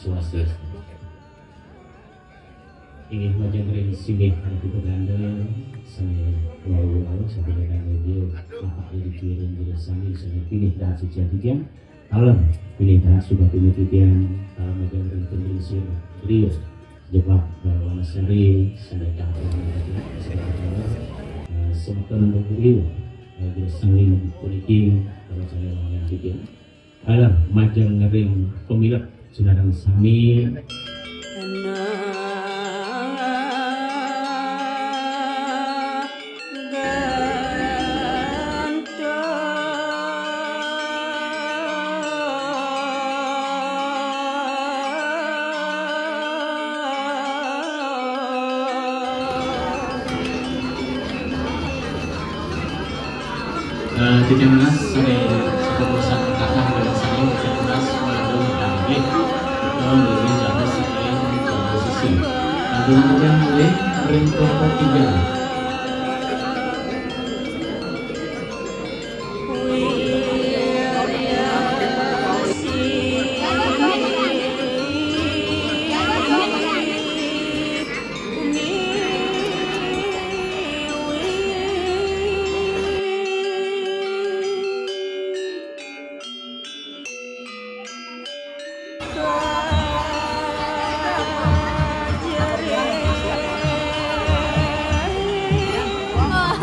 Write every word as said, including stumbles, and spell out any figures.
Swastiastu. Inggih majeng ring singgih Ratu Peganda, sane wau-wau sabda dane dia, Bapak Edi Kiring Jero Sami sane pilih dan suci atiken. Taler pilih dan suka pinitian, taler majeng ring pemrinsir griya, Jebak Wanasari, sane dah semeton griya, Jero Sami puniki, taler sane wangian tiken. Alah, majeng ring pamilet sinareng sami. Eh, titiang nunas sane sapupusan kakang dalam sane, titiang nunas mengandung danggit. Betul, dari jago sekalian, jago sisi. Aduh, yang mulai ring kelompok tiga.